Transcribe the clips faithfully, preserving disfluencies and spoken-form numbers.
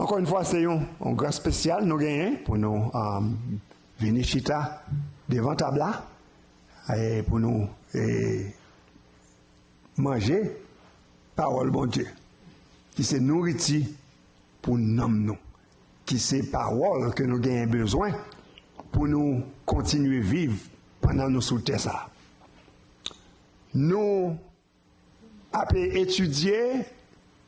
Ankò yon fwa, se yon, yon gras espesyal nou genyen pou nou um, vini chita devan tab la e pou nou e, manje pawòl Bondye, ki se nouriti pou nanm nou, ki se pawòl ke nou genyen bezwen pou nou kontinye viv pandan nou sou tè sa a. Nou ape etidye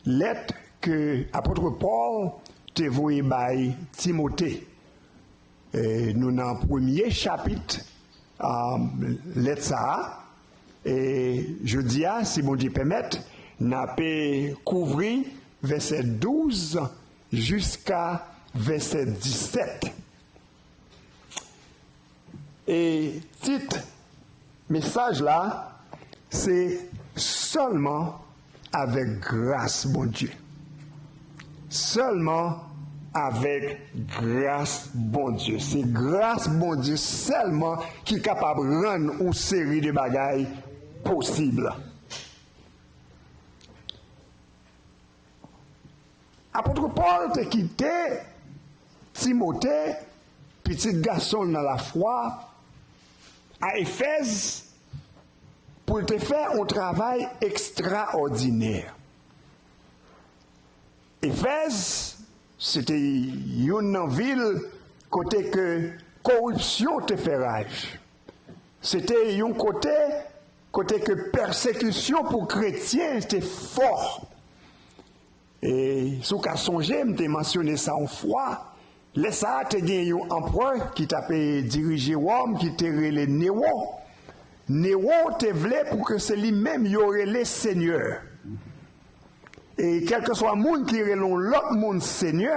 lèt ke apot Pòl te voye bay Timote. E nou nan premye chapit a lèt sa a. E jodi a, si Bondye pèmèt, n ape kouvri vèsè douz jiska vèsè disèt. E tit mesaj la, se sèlman avèk gras Bondye. Sèlman avèk gras Bondye. Se gras Bondye sèlman ki kapab rann yon seri de bagay posib. Apot Pòl te kite Timote, pitit gason l nan lafwa, a Efèz pou l te fè yon travay ekstraòdinè. Efèz, se te youn nan vil kote ke koripsyon te fè raj. Se te yon kote, kote ke pèsekisyon pou kretyen te fò. E si w ka sonje, m te mansyone sa yon fwa. Lè sa a, te gen yon anperè ki t ap dirije Wòm, ki te rele Newo. Newo te vle pou ke se li menm yo rele Senyè. E kèlkeswa moun ki rele yon lòt moun Senyè,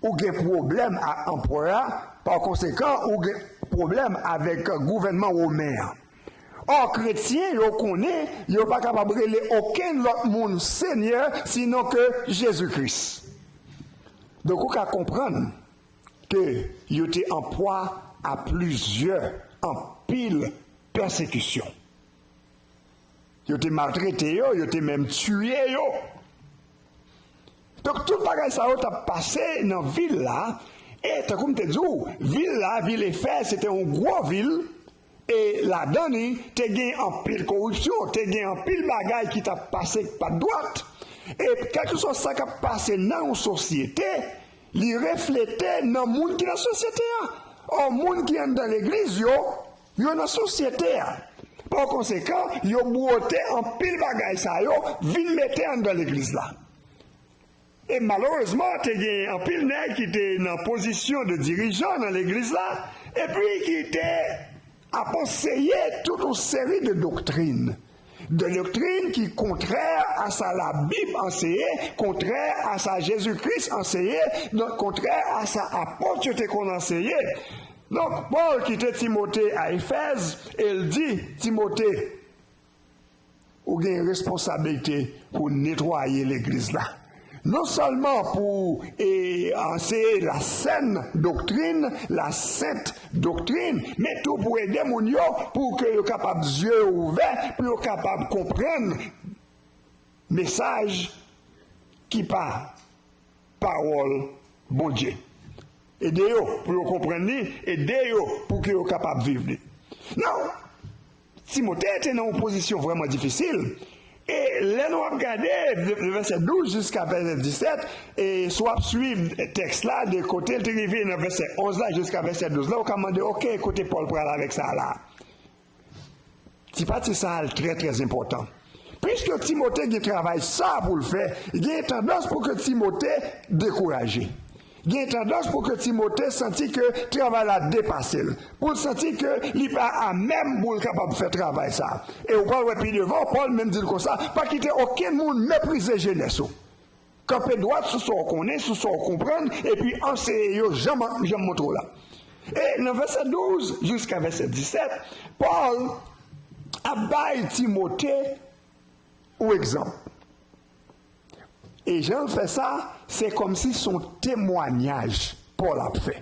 ou gen pwoblèm ak anperè a, pa konsekan, ou gen pwoblèm avèk gouvènman women an. Ò, kretyen yo konnen yo pa kapab rele okenn lòt moun Senyè sinon ke Jezi Kris. Donk, ou ka konprann ke yo te an pwa a plizyè, anpil pèsekisyon. Yo te maltrete yo, yo te menm tiye yo. Donk, tout bagay sa yo t ap pase nan vil la, e tankou m te di w, vil la, vil Efèz, se te yon gwo vil, e ladan li, te gen anpil koripsyon, te gen anpil bagay ki t ap pase ki pa t dwat. E kèlkeswa sa k ap pase nan yon sosyete, li reflete nan moun ki nan sosyete a. Ò, moun ki anndan legliz yo, yo nan sosyete a. Pa konsekan, yo bwote anpil bagay sa yo vin mete anndan legliz la. E malerezman, te gen anpil nèg ki te nan pozisyon de dirijan nan legliz la, epi ki te ap anseye tout yon seri de doktrin. De doktrin ki kontrè a sa Labib anseye, kontrè a sa Jezi Kris anseye, donk kontrè a sa apot yo te konn anseye. Donk, Pòl kite Timote a Efèz e l di Timote, ou gen responsablite pou netwaye legliz la. Non sèlman pou e, anseye la sèn doktrin, la sent doktrin, men tou pou ede moun yo, pou ke yo kapab zye yo ouvè, pou yo kapab konprann mesaj ki pa pawòl Bondye. Ede yo pou yo konprann li, ede yo pou ke yo kapab viv li. Non, Timote te nan yon pozisyon vrèman difisil. E lè nou ap gade de vèsè douz jiska vèsè disèt, e si w ap swiv tèks la, de kote l te rive nan vèsè onz la jiska vèsè douz la, ou ka mande, oke, kote Pòl pral avèk sa la? Ti pati sa a trè, trè enpòtan. Piske Timote gen travay sa a pou l fè, gen tandans pou ke Timote dekouraje. Gen tandans pou ke Timote santi ke travay la depase l, pou l santi ke li pa amèm pou l kapab fè travay sa a. E ou pral wè pi devan, Pòl menm di l konsa, pa kite okenn moun meprize jenès ou. Kanpe dwat sou sa w konnen, sou sa w konprann, epi anseye yo jan m, jan m montre w la. E nan vèsè douz jiska vèsè disèt, Pòl ap bay Timote yon egzanp. E jan l fè sa, se kòmsi se yon temwayaj Pòl ap fè.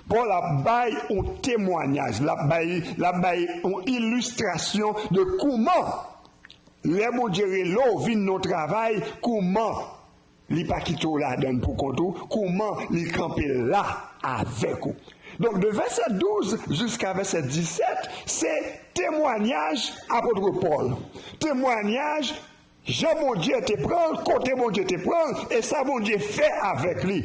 Pòl ap bay yon temwayaj, l ap bay, l ap bay yon ilistrasyon de kouman, lè Bondye rele w vin nan yon travay, kouman Li pa kite w ladan l pou kont ou, kouman li kanpe la avèk ou. Donk, de vèsè douz jiska vèsè disèt, se temwayaj apot Pòl. Temwayaj jan Bondye te pran l, kote Bondye te pran l, e sa Bondye fè avèk li,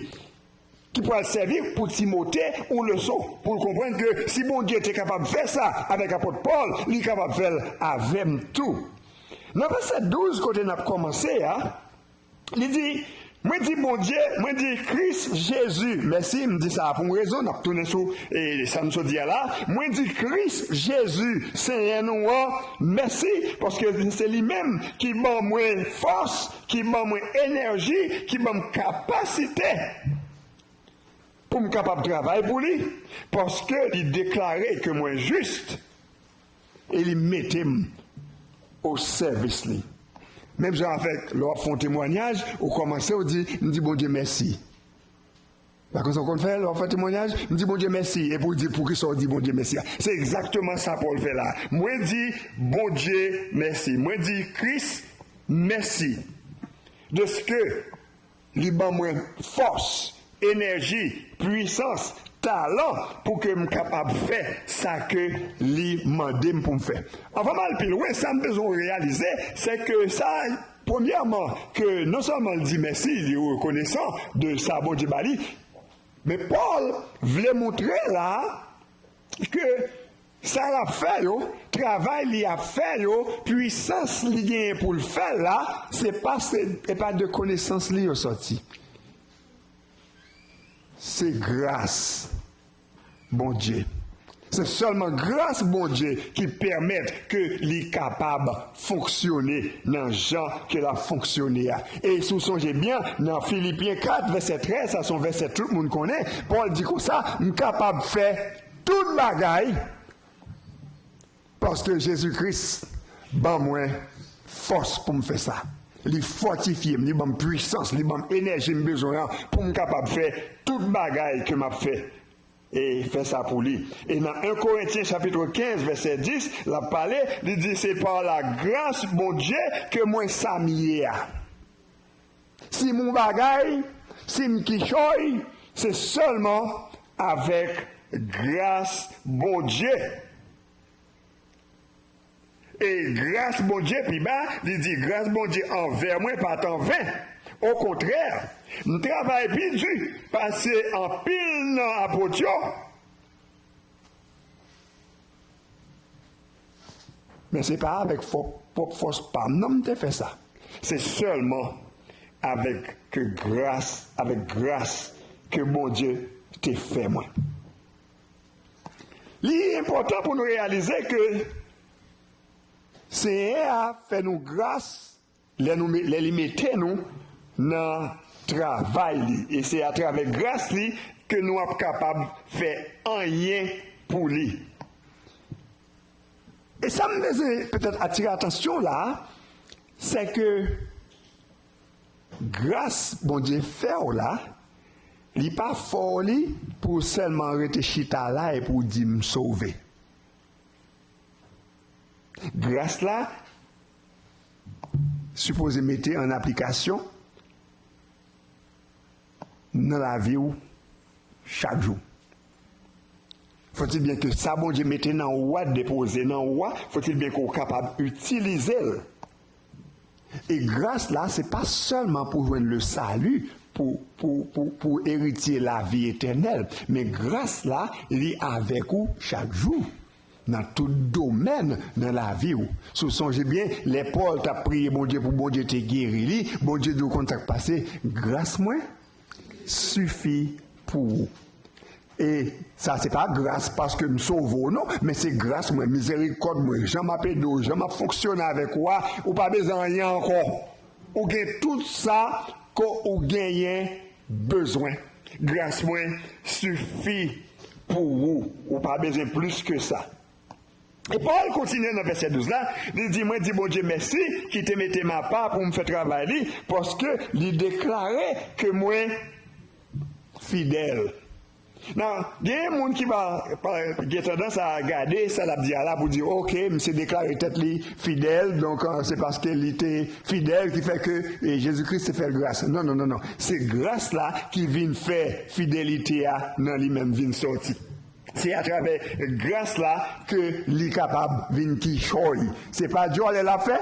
ki pral sèvi pou Timote yon leson, pou l konprann ke si Bondye te kapab fè sa avèk apot Pòl, li kapab fè l avè m tou. Nan vèsè douz, kote n ap kòmanse a, li di, mwen di Bondye, mwen di Kris Jezi mèsi. M di sa a pou yon rezon, n ap tounen sou, e, sa m sot di a la. Mwen di Kris Jezi, Senyè nou an, mèsi, paske se li menm ki ban mwen fòs, ki ban mwen enèji, ki ban m kapasite pou m kapab travay pou li, paske li deklare ke mwen jis e li mete m o sèvis li. Menm jan avèk lè w ap fè yon temwayaj, ou kòmanse, ou di, m di Bondye mèsi. Pa konsa w konn fè lè w ap fè temwayaj, m di Bondye mèsi, epi w di poukisa w di Bondye mèsi a. Se egzakteman sa Pòl fè la. Mwen di Bondye mèsi. Mwen di Kris mèsi. Deske li ban mwen fòs, enèji, pwisans, talan pou ke m kapab fè sa ke li mande m pou m fè. Anvan m al pi lwen, sa m bezwen w reyalize, se ke sa, premyèman, ke non sèlman l di mèsi, li rekonesan de sa Bondye ba li, men Pòl vle montre la, ke sa l ap fè yo, travay li ap fè yo, pwisans li genyen pou l fè l la, se pa, se, se pa de konesans li yo sòti. Se gras Bondye. Se sèlman gras Bondye ki pèmèt ke li kapab fonksyone nan jan ke l ap fonksyone a. E si w sonje byen, nan Filipyen kat, vèsè trèz, sa se yon vèsè tout moun konnen, Pòl di konsa, m kapab fè tout bagay paske Jezi Kris ban mwen fòs pou m fè sa. Li fòtifye m, li ban m pwisans, li ban m enèji m bezwen an pou m kapab fè tout bagay ke m ap fè. E fè sa pou li. E nan en Korentyen chapit kenz, vèsè dis, l ap pale, li di, se pa la gras Bondye ke mwen sa m ye a. Si m yon bagay, si m kichòy, se sèlman avèk gras Bondye. E gras Bondye, pi ba, li di, gras Bondye anvè mwen pa t an ven. Okontrè, m travay pi di pase anpil nan apot yo. Men se pa avèk fò-, pwòp fòs pa m non m te fè sa. Se sèlman avèk ke gras, avèk gras ke Bondye te fè mwen. Li enpòtan pou nou reyalize ke Senyè a fè nou gras lè nou me-, lè li mete nou nan travay li. E se atravè gras li ke nou ap kapab fè anyen pou li. E sa m bezwen petèt atire atansyon w la, se ke gras Bondye fè w la, li pa fè w li pou w sèlman rete chita la epi w di, "M sove." Gras la sipoze mete an aplikasyon nan lavi w chak jou. Fòtil byen ke sa Bondye mete nan ou a, depoze nan ou a, fòtil byen ke w kapab itilize l. E gras la, se pa sèlman pou jwenn le sali, pou, pou, pou, pou eritye lavi etènèl, men gras la, li avèk ou chak jou, nan tout domèn nan lavi w. Si w sonje byen, lè Pòl t ap priye Bondye pou Bondye te geri li, Bondye di w konn sa k pase, gras mwen sifi pou ou. E sa se pa gras paske m sove w non, men se gras mwen, mizerikòd mwen, jan m ap ede w, jan m ap fonksyone avèk ou a, ou pa bezwen anyen ankò. Ou gen tout sa ke ou genyen bezwen. Gras mwen sifi pou ou. Ou pa bezwen plis ke sa. E Pòl kontinye nan vèsè douz la, li di, mwen di Bondye mèsi ki te mete m apa pou m fè travay li, paske li deklare ke mwen fidèl. Nan, gen moun ki pa, pa gen tandans a gade sa l ap di a la pou di, "Oke, misye deklare tèt li fidèl, donk, eh, se paske li te fidèl ki fè ke, eh, Jezi Kris te fè l gras." Non, non, non, non. Se gras la ki vin fè fidelite a nan li menm vin sòti. Se atravè gras la ke li kapab vin kichòy. Se pa djòlè l ap fè,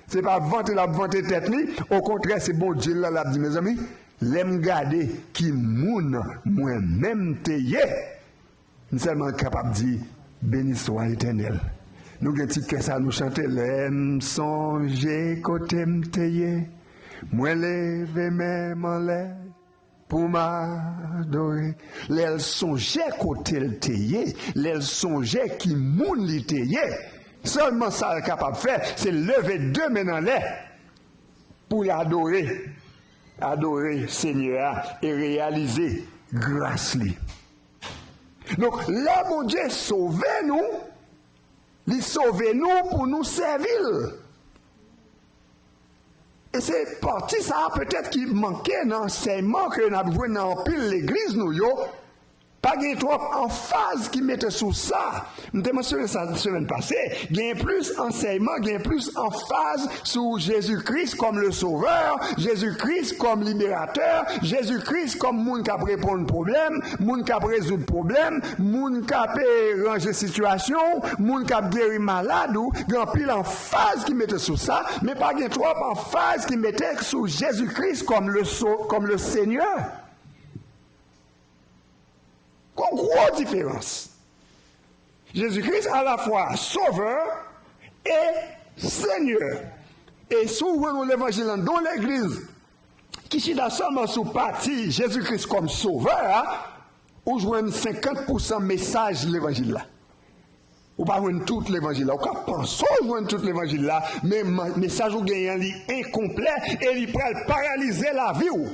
se pa vante l ap vante tèt li. Okontrè, se Bondye l la l ap di, "Mezanmi, lè m gade ki moun mwen menm te ye, m sèlman kapab di, 'Beni swa Letènèl.'" Nou gen ti kè sa nou chante, "Lè m sonje kote m te ye, mwen leve men m anlè pou m adore." Lè l sonje kote l te ye, lè l sonje ki moun li te ye, sèlman sa l kapab fè, se leve de men n anlè pou l adore, adore Senyè a e reyalize gras li. Donk, lè Bondye sove nou, li sove nou pou nou sèvi l. E se pati sa a petèt ki manke nan ansèyman ke n ap jwenn nan anpil legliz nou yo. Pa gen twòp anfaz ki mete sou sa. M te mansyone sa semèn pase. Gen plis ansèyman, gen plis anfaz sou Jezi Kris kòm le Sovè, Jezi Kris kòm Liberatè, Jezi Kris kòm moun k ap reponn pwoblèm, moun k ap rezoud pwoblèm, moun k ap, eh, ranje sitiyasyon w, moun k ap geri malad ou. Gen anpil anfaz ki mete sou sa, men pa gen twòp anfaz ki mete sou Jezi Kris kòm le so-, kòm le Senyè. Gwo, gwo diferans. Jezi Kris alafwa Sovè e Senyè. E si w jwenn yon levanjil anndan yon legliz ki chita sèlman sou pati Jezi Kris kòm Sovè a, ou jwenn senkant pousan mesaj levanjil la. Ou pa jwenn tout levanjil la. Ou ka panse w jwenn tout levanjil la, men ma-, mesaj ou genyen an, li enkonplè e li pral paralize lavi w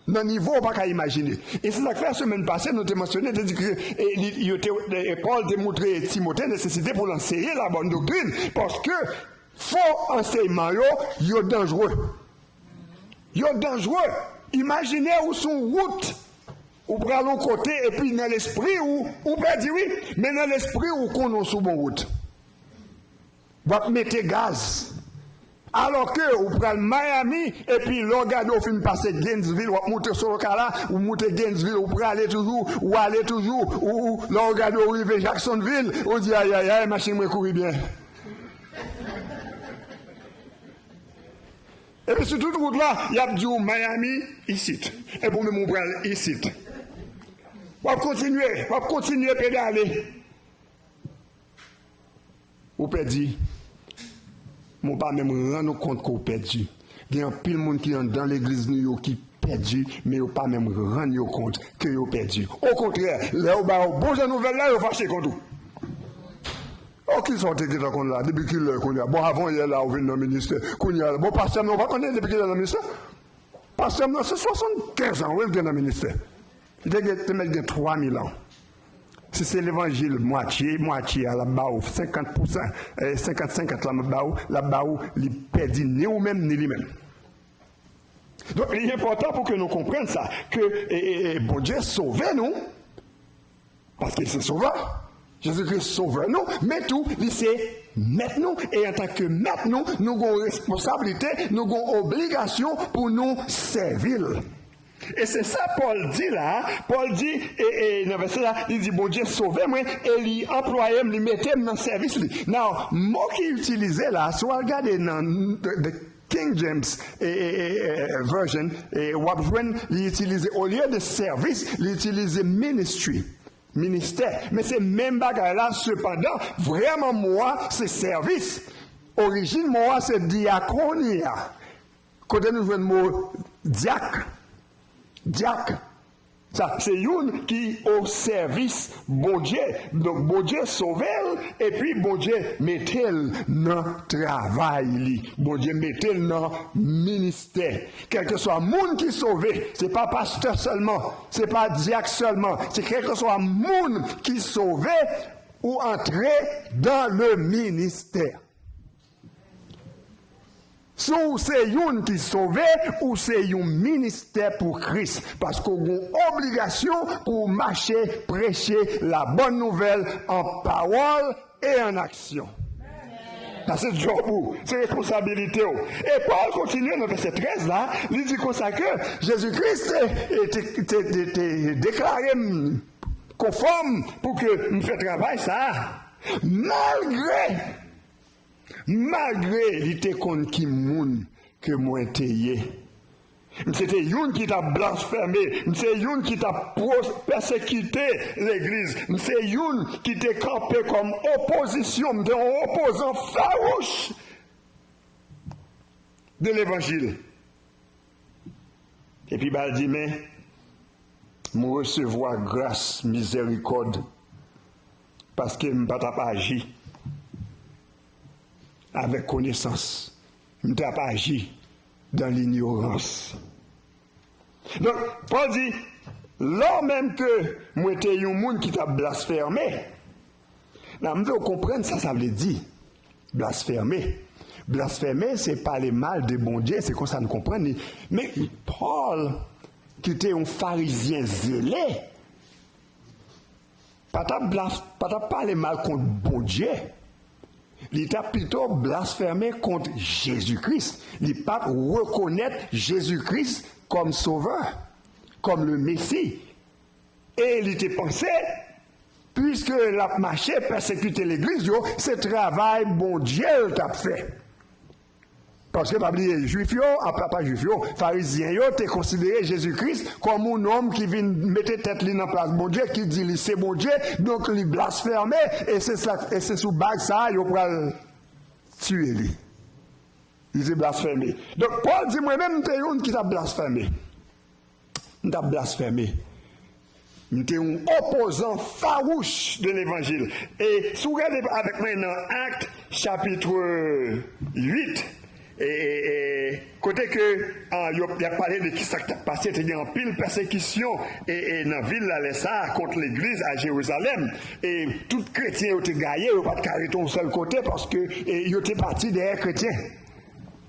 nan nivo ou pa ka imajine. E se sa k fè semèn pase, nou te mansyone, te di ke, e, li, yo te, e, Pòl te montre Timote nesesite pou l anseye la bòn doktrin, paske fo ansèyman yo, yo danjre. Yo danjre. Imajine ou sou wout, ou pral yon kote, epi nan lespri ou, ou pèdi, wi, men nan lespri ou konnen w sou bon wout. W ap mete gaz. Alòske ou pral Miami, epi lè w gade w fin pase Gainesville, w ap moute sou Ocala, ou moute Gainesville, ou prale toujou, ou ale toujou, ou, ou, lè w gade w rive Jacksonville, ou di, "Ayayay, machin mwen kouri byen." Epi sou tout wout la, y ap di w Miami isit. Epi w menm ou pral isit. W ap kontinye, w ap kontinye pedale. Ou pèdi. Men w pa menm rann ou kont ke w pèdi. Gen anpil moun ki anndan legliz nou yo ki pèdi, men yo pa menm rann yo kont ke yo pèdi. Okontrè, lè yo ba yo bon jan nouvèl la, yo fache kont ou. O, kisa w te gentan konn la? Depi kilè kounye a? Bon, avan yè la, ou vin nan ministè. Kounye a, bon, pastè m nan, ou pa konnen depi kilè nan ministè? Pastè m nan, se swasannkenz an, wi, l gen nan ministè. Li te gen, te mèt gen twa mil an. Si se levanjil mwatye, mwatye a, l ap ba ou senkant pousan, eh, senkant senkant la, l ap ba ou, l ap ba ou, li pèdi ni ou menm, ni li menm. Donk, li enpòtan pou ke nou konprann sa, ke, e, e, e, Bondye sove nou, paske se Sovè. Jezi Kris Sovè nou, men tou, li se Mèt nou, e antanke Mèt nou, nou gen yon responsablite, nou gen yon obligasyon pou nou sèvi l. E se sa Pòl di la, Pòl di, e, e, nan vèsè la, li di, "Bondye sove mwen," e li anplwaye m, li mete m nan sèvis li. Now, mo ki itilize la, si w al gade nan the, the King James, e, e, e, e, Version, e, w ap jwenn li itilize, olye de sèvis, li itilize ministry, ministè. Men se menm bagay la, sepandan, vrèman mo a, se sèvis. Orijin mo a, se diakonia. Kote nou jwenn mo dyak? Dyak. Sa, se youn ki o sèvis Bondye. Donk, Bondye sove l, epi Bondye mete l nan travay li. Bondye mete l nan ministè. Kèlkeswa moun ki sove, se pa pastè sèlman, se pa dyak sèlman, se kèlkeswa moun ki sove, ou antre dans le ministère. Si w se youn ki sove, ou se yon ministè pou Kris, paske w gen yon obligasyon pou w mache preche labòn nouvèl an pawòl e an aksyon. Sa se djòb ou, se responsabilite w. E Pòl kontinye nan vèsè trèz la, li di konsa ke Jezi Kris te, te, te, te, te deklare m konfòm pou ke m fè travay sa a. Malgre, malgre li te konn ki moun ke mwen te ye. M se te youn ki t ap blasfeme, m se youn ki t ap pèsekite legliz, m se youn ki te kanpe kòm opozisyon, m te yon opozan fawouch de levanjil. Epi ba l di, men, m resevwa gras, mizèrikòd, paske m pa t ap aji avèk konesans. M t ap aji dan linyorans. Donk, Pòl di, lò menm ke mwen te yon moun ki t ap blasfeme, la, m vle w konprann sa sa vle di, blasfeme. Blasfeme, se pale mal de Bondye, se konsa n konprann li. Men, Pòl, ki te yon farizyen zele, pa t ap blas-, pa t ap pale mal kont Bondye. Li t ap pito blasfeme kont Jezi Kris. Li pa t rekonèt Jezi Kris kòm Sovè, kòm le Mesi. E li te panse, piske l ap mache pèsekite legliz yo, se travay Bondye l t ap fè. Paske pa bliye, Jwif yo, apa pa Jwif yo, Farizyen yo te konsidere Jezi Kris kòm yon nonm ki vin mete tèt li nan plas Bondye, ki di li se Bondye, donk li blasfeme, e se sa, e se sou baz sa a yo pral tiye li. Li te blasfeme. Donk, Pòl di, mwen menm, m te youn ki t ap blasfeme. M t ap blasfeme. M te yon opozan fawouch de levanjil. E si w gade avèk mwen nan Akt, chapit uit, e, e, e, kote ke, a, yo, y ap pale de kisa k t ap pase, te gen anpil pèsekisyon, e, e, nan vil la, lè sa a, kont legliz a Jerizalèm. E tout kretyen yo te gaye, yo pa t ka rete yon sèl kote, paske, e, yo te pati dèyè kretyen.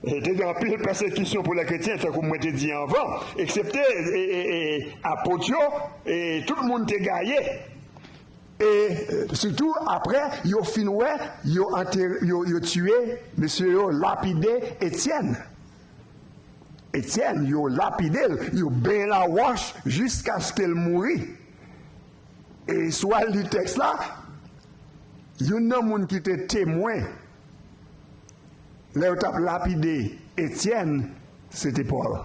E te gen anpil pèsekisyon pou lè kretyen, tankou mwen te di anvan, eksepte, e, e, e, apot yo, e tout moun te gaye. E, e, sitou, apre, yo fin wè, yo antere, yo, yo tiye mesye yo, lapide Etyèn. Etyèn, yo lapide l, yo benyen lawòch jiskaske l mouri. E si w al li tèks la, youn nan moun ki te temwen lè yo t ap lapide Etyèn, se te Pòl.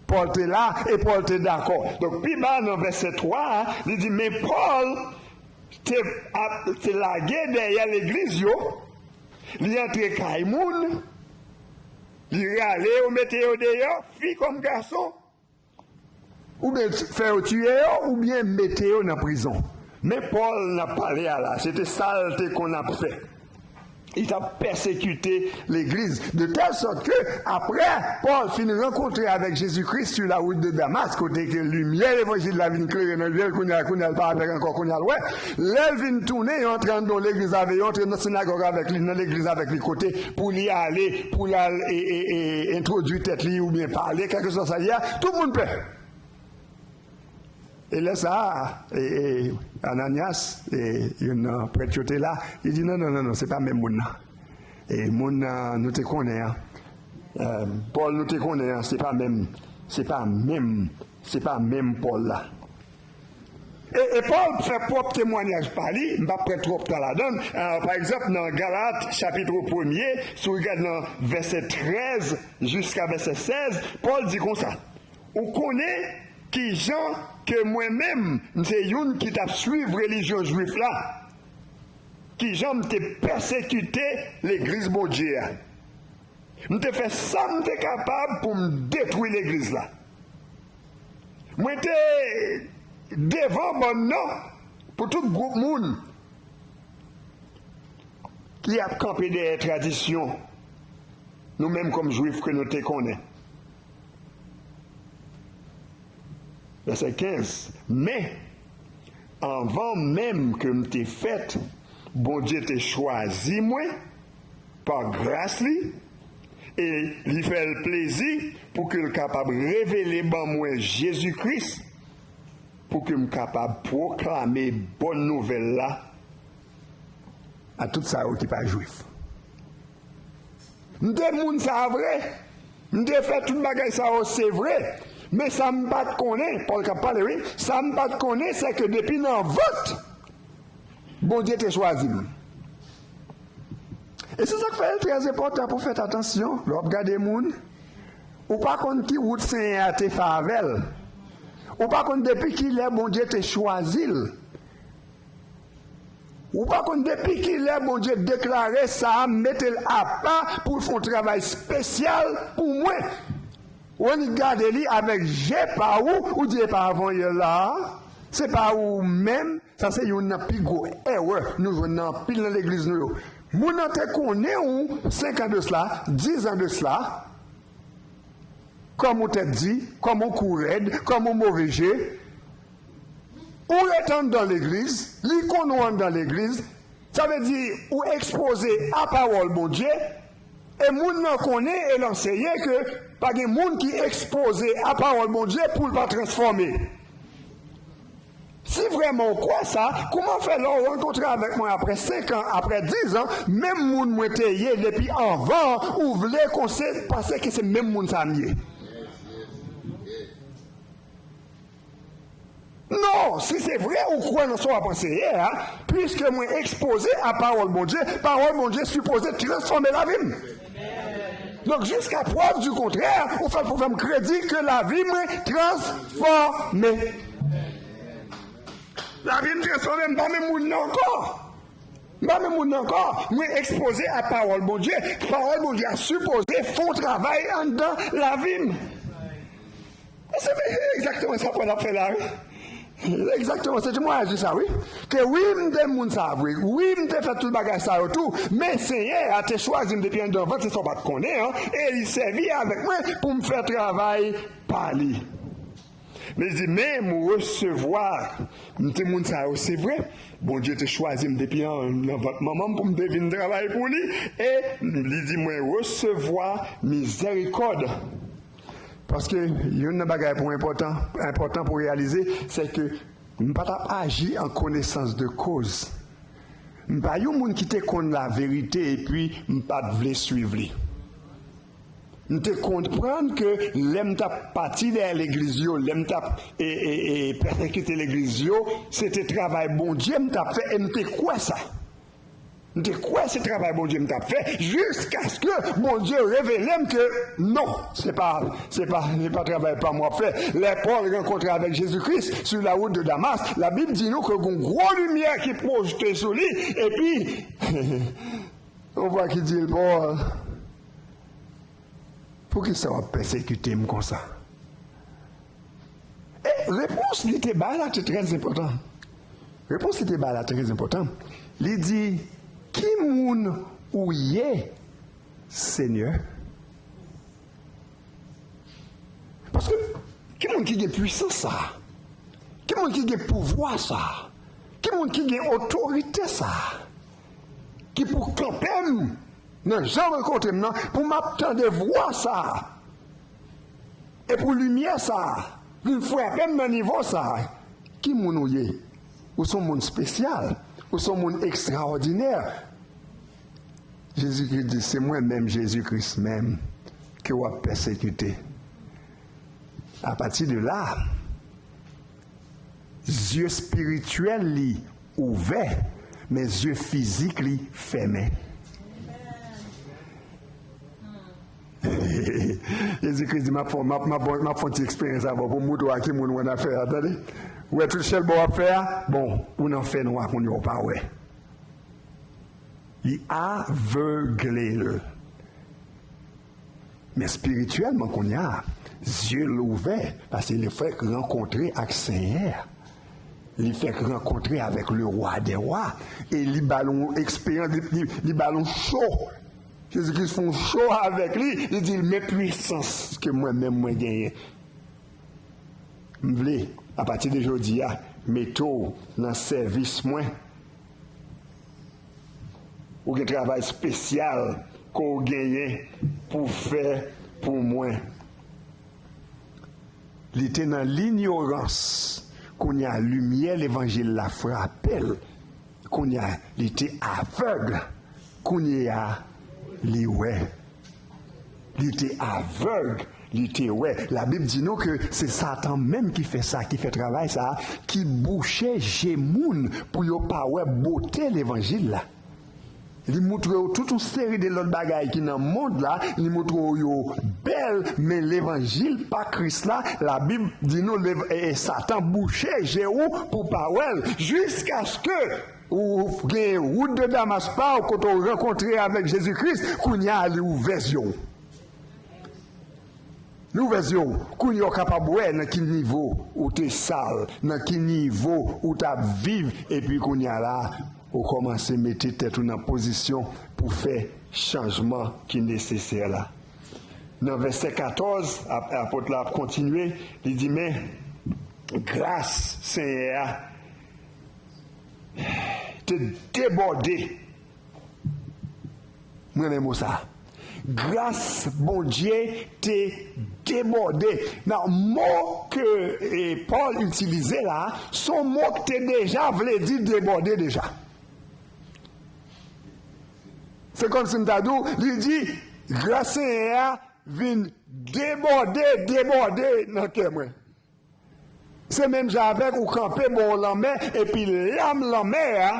Pòl te la e Pòl te dakò. Donk, pi ba nan vèsè twa a, li di, men Pòl te ap, te lage dèyè legliz yo, li antre kay moun, li rale yo, mete yo deyò, fi kòm gason. Oubyen fè yo tiye yo, oubyen mete yo nan prizon. Men Pòl n ap pale a la, se te sa l te konn ap fè. Li t ap pèsekite legliz, de tèl sòt ke, apre Pòl fin rankontre avèk Jezi Kris sur la route de Damas, kote ke limyè levanjil la vin klere nan je l, kounye a, kounye a, l pa avèg ankò, kounye a, l wè. Lè l vin tounen, yo antre anndan legliz avè, yo antre nan sinagòg avèk li, nan legliz avèk li, kote pou li ale, pou l al e, e, e, entwodui tèt li oubyen pale, kèlkeswa sa l ye a, tout moun pè. E lè sa a, e, e, Ananyas, e, youn nan prèt yo te la, li di, non, non, non, non, se pa menm moun nan. E moun nan nou te konnen an, e, Pòl nou te konnen an, se pa menm, se pa menm, se pa menm Pòl la. E, e Pòl fè pwòp temwayaj pa li, m p ap pran twòp tan ladan l. A, pa egzanp, nan Galat, chapit premye, si w gade nan vèsè trèz jiska vèsè sèz, Pòl di konsa, ou konnen kijan ke mwen menm, m se youn ki t ap swiv relijyon jwif la, kijan m te pèsekite legliz Bondye a. M te fè sa m te kapab pou m detwi legliz la. Mwen te devan bòn nan pou tout gwoup moun ki ap kanpe dèyè tradisyon nou menm kòm Jwif ke nou te konnen. Vèsè kenz, men, anvan menm ke m te fèt, Bondye te chwazi mwen, pa gras li, E li fè l plezi pou ke l kapab revele ban mwen Jezi Kris, pou ke m kapab pwoklame bòn nouvèl la a tout sa yo ki pa Jwif. M te moun sa a vre. M te fè tout bagay sa yo, se vre. Men sa m pa t konnen, Pòl k ap pale, wi, sa m pa t konnen, se ke depi nan vant, Bondye te chwazi m. E se sa k fè l trè enpòtan pou w fè atansyon lè w ap gade moun. Ou pa konn ki wout Senyè a te fè avè l. Ou pa konn depi ki lè Bondye te chwazi l. Ou pa konn depi ki lè Bondye deklare sa a, mete l apa pou l fè yon travay espesyal pou mwen. Ou annik gade li avèk je pa ou, ou di, "E pa avanyè la a, se pa ou menm." Sa se youn nan pi gwo erè nou jwenn nan anpil nan legliz nou yo. Moun nan te konnen ou senk an de sla, diz an de sla, kòm ou tèt di, kòm ou kou rèd, kòm ou move je. Ou ret anndan legliz, li konn ou anndan legliz, sa vle di ou ekspoze a pawòl Bondye, e moun nan konnen e l anseye ke pa gen moun ki ekspoze a pawòl Bondye pou l pa transfòme. Si vrèman w kwè sa, kòman fè lè w rankontre avèk mwen apre senk an, apre diz an, menm moun mwen te ye depi anvan, ou vle konse, panse ke se menm moun sa m ye? Non, si se vre ou kwè nan sa w ap anseye a, piske mwen ekspoze a pawòl Bondye, pawòl Bondye sipoze transfòme lavi m. Donk, jiska prèv di kontrè, ou fè l pou fè m kredi ke lavi mwen transfòme. Lavi m transfòme, m pa menm moun nan ankò. M pa menm moun nan ankò. Mwen ekspoze a pawòl Bondye. Pawòl Bondye a sipoze fè yon travay anndan lavi m. E se egzakteman sa Pòl ap fè la, wi. Egzakteman, se temwayaj li sa, wi. Ke wi, m te moun sa vre. Wi, m te fè tout bagay sa yo tou. Men Senyè a te chwazi m depi anndan vant, se sa w pa t konnen an, e li sèvi avèk mwen pou m fè travay pa li. Men li di, men m resevwa, m te moun sa yo, se vre. Bondye te chwazi m depi an, nan vant manman m pou m te vin travay pou li. E li di mwen resevwa mizèrikòd. Paske youn nan bagay pou enpòtan, enpòtan pou reyalize, se ke m pa t ap aji an konesans de koz. M pa yon moun ki te konn laverite epi m pa t vle swiv li. M te konprann ke lè m t ap pati dèyè legliz yo, lè m t ap e, e, e, pèsekite legliz yo, se te travay Bondye m t ap fè, e m te kwè sa. M te kwè se travay Bondye m t ap fè, jiskaske Bondye revele m ke non, se pa, se pa, se pa travay pa m w ap fè. Lè Pòl rankontre avèk Jezi Kris sou la wout de Damas, Labib di nou ke gen yon gwo limyè ki pwojte sou li, epi yon vwa ki di l, Pòl, poukisa w ap pèsekite m konsa? E repons li te bay la te trè enpòtan. Repons li te bay la te trè enpòtan. Li di, ki moun ou ye, Senyè? Paske, ki moun ki gen pwisans sa a? Ki moun ki gen pouvwa sa a? Ki moun ki gen otorite sa a? Ki pou kanpe m nan jan w rankontre m nan, pou m ap tande vwa sa a, e pou limyè sa a vin frape m nan nivo sa a. Ki moun ou ye? Ou se yon moun espesyal. Ou se yon moun ekstraòdinè. Jezi Kris di, se mwen menm, Jezi Kris menm, ke w ap pèsekite. Apati de la, zye espirityèl li ouvè, men zye fizik li fèmen. Jezi Kris di, m ap fè, m ap, m ap, m ap fè yon ti eksperyans avè w pou m montre w a ki moun w annafè a, tande. Ou wè tout chèlbè w ap fè a? Bon, ou nan fènwa kounye a, ou pa wè. Li avegle l. Men espirityèlman kounye a, zye l ouvè, paske li fèk rankontre ak Senyè a. Li fèk rankontre avèk le wa dè wa. E li ba l yon eksperyans, li, li, li ba l yon cho. Jezi Kris fè yon cho avèk li. Li di l, men pwisans ke mwen menm mwen genyen. M vle, apati de jodi a, mete w nan sèvis mwen. Ou gen travay espesyal ke w genyen. pou fè pou mwen. Li te nan linyorans. Kounye a, limyè levanjil la frape l. Kounye a, li te avèg. Kounye a, li wè. Li te avèg, li te wè. Labib di nou ke se Satan menm ki fè sa, ki fè travay sa, ki bouche je moun pou yo pa wè bote levanjil la. Li moutre yo tout yon seri de lòt bagay ki nan mond la, li moutre yo yo bèl, men levanjil pa Kris la, Labib di nou lev- e, e Satan bouche je ou pou pa wè l, jiskaske ou gen wout de Damas pa w kote w rankontre avèk Jezi Kris, kounye a li ouvè zye w. Li ouvè zye w, kounye a w kapab wè nan ki nivo ou te sal, nan ki nivo ou t ap viv, epi kounye a la, ou kòmanse mete tèt ou nan pozisyon pou fè chanjman ki nesesè la. Nan vèsè katòz, ap- apot la ap kontinye, li di, men gras Senyè a te debòde. Mwen renmen mo sa. Gras Bondye te debòde. Nan mo ke e, Pòl itilize la, se yon mo ki te deja vle di debòde deja. Se kòmsi m ta di w, li di, gras Senyè a vin debòde, debòde nan kè mwen. Se menm jan avèk ou kanpe bò lanmè, epi lam lanmè a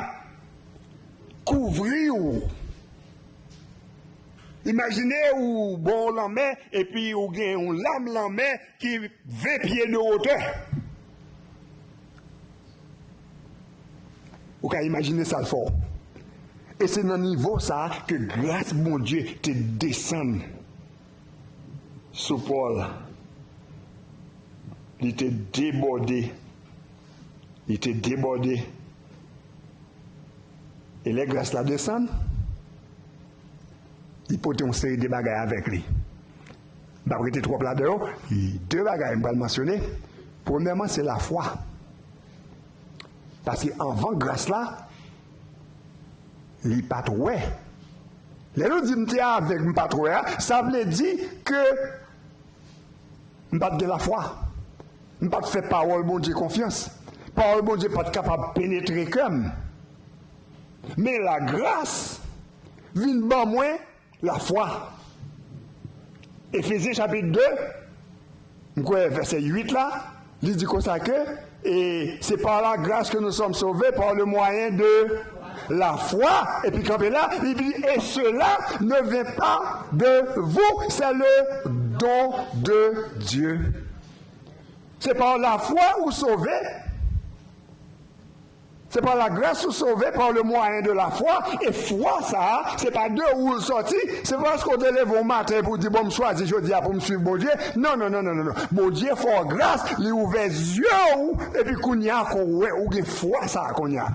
kouvri w. Imajine ou bò lanmè, epi ou gen yon lam lanmè ki ven pye de wotè. Ou ka imajine sa l fè w. E se nan nivo sa a ke gras Bondye te desann sou Pòl. Li te debòde. Li te debòde. E lè gras la desann, li pote yon seri de bagay avèk li. M p ap rete twòp ladan yo. De bagay m pral mansyone. Premyèman, se lafwa. Paske anvan gras la, li pa t wè. Lè nou di m te avèg, m pa t wè a, sa vle di ke m pa t gen lafwa. M pa t fè pawòl Bondye konfyans. Pawòl Bondye pa t kapab penetre kè m. Men lagras vin ban mwen lafwa. Efezyen chapit de, m kwè vèsè uit la, li di konsa ke, et c'est par la grâce que nous sommes sauvés par le moyen de la foi, epi kanpe la, li di, et cela ne vient pas de vous, c'est le don de Dieu. Se pa lafwa ou sove. Se pa lagras ou sove par le moyen de la foi. E fwa sa a, se pa de ou l sòti. Se pa paske w te leve yon maten epi w di, bon, m chwazi jodi a pou m swiv Bondye. Non, non, non, non, non, non. Bondye fè w gras, li ouvè zye w, epi kounye a, kon w wè, ou gen fwa sa a kounye a.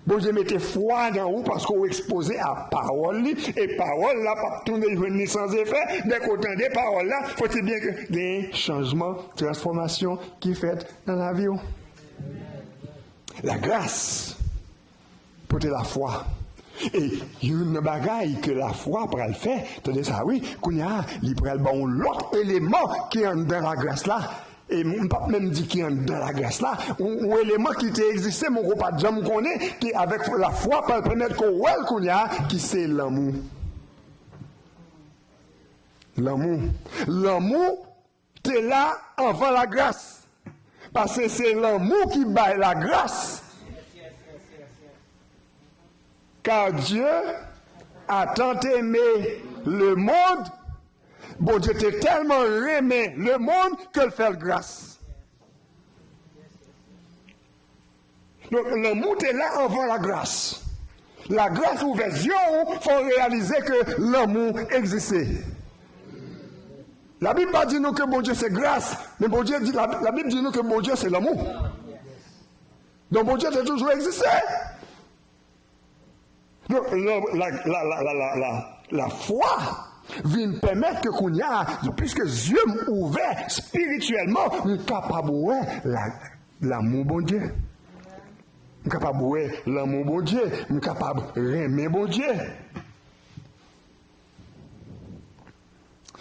Bondye mete fwa nan ou paske w ekspoze a pawòl li, e pawòl la p ap tounen jwenn li san efè. Dèk w tande pawòl la, fòtibyen ke gen chanjman, transfòmasyon ki fèt nan lavi w. Lagras pote lafwa. E youn nan bagay ke lafwa pral fè, tande sa wi, kounye a, li pral ba w yon lòt eleman ki anndan lagras la. E m p ap menm di ki anndan lagras la, yon, yon eleman ki te egziste, men w pa t janm konnen, ki avèk lafwa pral pèmèt ke w wè l kounye a, ki se lanmou. Lanmou. Lanmou te la anvan lagras. Paske se lanmou ki bay lagras. Car Dieu a tant aimé le monde, Bondye te tèlman renmen lemonn ke l fè l gras. Donk, lanmou te la anvan lagras. Lagras ouvè zye w, fè w reyalize ke lanmou egziste. Labib pa di nou ke Bondye se gras, men Bondye di, la, Labib di nou ke Bondye se lanmou. Donk, Bondye te toujou egziste. Donk, la, la, lafwa vin pèmèt ke kounye a, piske zye m ouvè espirityèlman, m kapab wè la, lanmou Bondye. M kapab wè lanmou Bondye. M kapab renmen Bondye.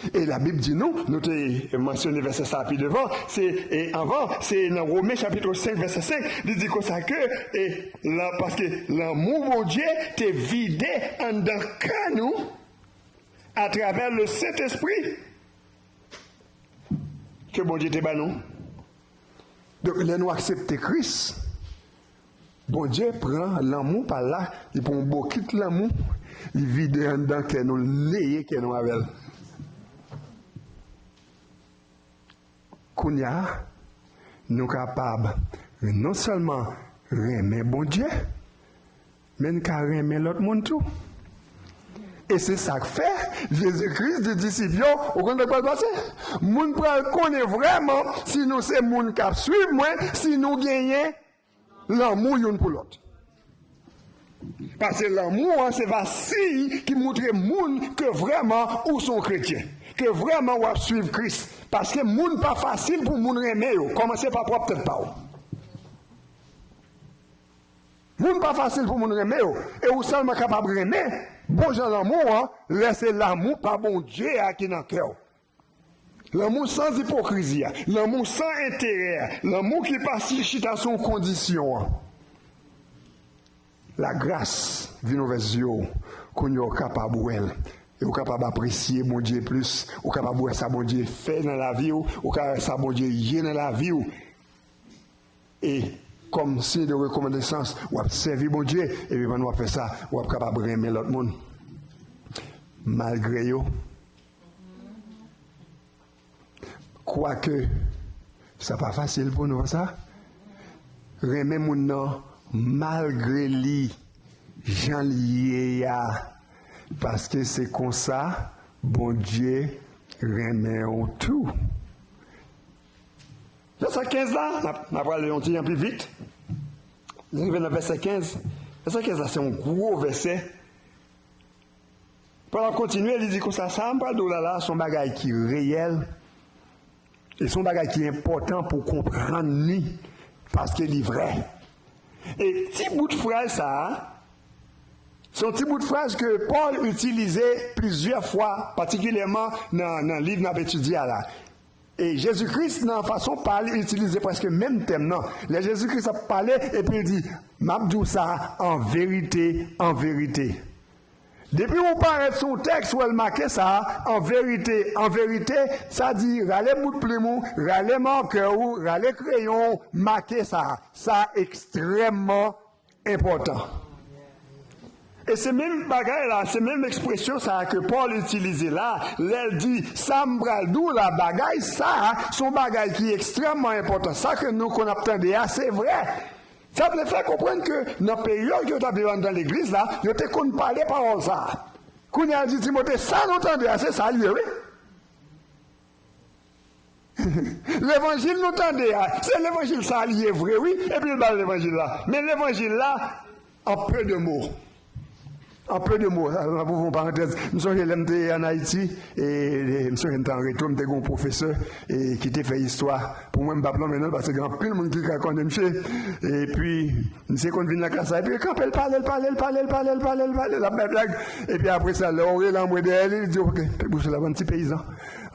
E Labib di nou, nou te mansyone vèsè sa a pi devan, se, e, anvan, se nan Women chapit senk, vèsè senk, li di konsa ke, e, lan, paske lanmou Bondye te vide anndan kè nou atravè le Sentespri ke Bondye te ban nou. Donk, lè nou aksepte Kris, Bondye pran lanmou pa l la, li pran yon bokit lanmou, li vide anndan kè nou, li neye kè nou avè l. Kounye a, nou kapab non sèlman renmen Bondye, men n ka renmen lòt moun tou. E se sa k fè Jezi Kris di disip yo, ou konn sa k pral pase? Moun pral konnen vrèman si nou se moun k ap swiv mwen, si nou genyen lanmou youn pou lòt. Paske lanmou an se va siy ki montre moun ke vrèman ou se yon kretyen, ke vrèman w ap swiv Kris. Paske moun pa fasil pou moun renmen yo. Kòmanse pa pwòp tèt pa w. Moun pa fasil pou moun renmen yo. E ou sèlman kapab renmen bon jan lanmou an lè se lanmou pa Bondye a ki nan kè w. Lanmou san ipokrizi a, lanmou san enterè a, lanmou ki pa si chita sou yon kondisyon an. Lagras vin ouvè zye w, kounye a w kapab wè l. E w kapab apresye Bondye plis, ou kapab wè sa Bondye fè nan lavi w, ou ka wè sa Bondye ye nan lavi w. E kòm siy de rekonesans, w ap sèvi Bondye, epi pandan w ap fè sa, w ap kapab renmen lòt moun. Malgre yo. Kwake, sa pa fasil pou nou, sa. Renmen moun nan, malgre li, jan l ye a. Paske se konsa, Bondye renmen w tou. Vèsè kenz la, n ap, n ap prale yon ti jan pi vit. Nou rive nan vèsè kenz. Vèsè kenz la, se yon gwo vèsè. Pòl ap kontinye, li di konsa, sa m pral di w la, la, se yon bagay ki reyèl, e se yon bagay ki enpòtan pou w konprann li, paske li vrè. E ti bout fraz sa a, se yon ti bout fraz ke Pòl itilize plizyè fwa, patikilyèman nan, nan liv n ap etidye a la. E Jezi Kris, nan fason pa l, itilize prèske menm tèm nan. Lè Jezi Kris ap pale, epi l di, m ap di w sa an verite, an verite. Depi w parèt sou yon tèks, w wè l make sa, an verite, an verite, sa di, rale bout plim ou, rale makè ou, rale kreyon ou, make sa. Sa ekstrèmman enpòtan. E se menm bagay la, se menm ekspresyon sa a ke Pòl itilize la, lè l di, sa m pral di w la, bagay sa a, se yon bagay ki ekstrèmman enpòtan. Sa ke nou konn ap tande a, se vrè. Sa vle fè konprann ke nan peryòd ke yo t ap viv anndan legliz la, yo te konn pale pawòl sa a. Kounye a, l di Timote, sa nou tande a, se sa l ye, wi. Levanjil nou tande a, se levanjil sa a li ye vre, wi, epi l ba l levanjil la. Men levanjil la, an pe de mo. An pe de mo, sa, sa pou fè yon parantèz. M sonje lè m te ann Ayiti, e, e, m sonje m te an reto, m te gen yon pwofesè, e, ki te fè istwa. Pou mwen, m p ap nonmen non l, paske gen anpil moun ki ka konnen misye. Epi, misye konn vin nan klas la, epi l kanpe, l pale, l pale, l pale, l pale, l pale, l pale, l ap bay blag. Epi apre sa, lè w rele anmwe dèyè li, li di, "Ok, bouch la, bann ti peyizan.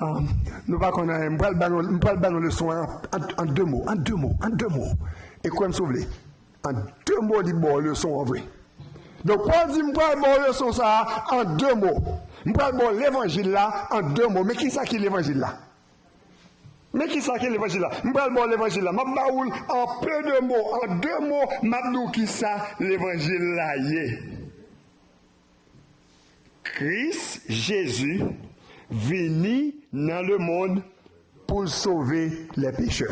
Ah, nou pa konn anyen. M pral ba nou, m pral ba nou leson an, an, an de mo, an de mo, an de mo." E kwè m si w vle, an de mo, li ba w leson an vre. Donk, Pòl di, "M pral ba w leson sa a an de mo. M pral ba w levanjil la an de mo." Men kisa ki levanjil la? Men kisa ki levanjil la? M pral ba w levanjil la. M ap ba ou l an pe de mo, an de mo, m ap di w kisa levanjil la ye. Kris Jezi vini nan lemonn pou l sove lè pechè.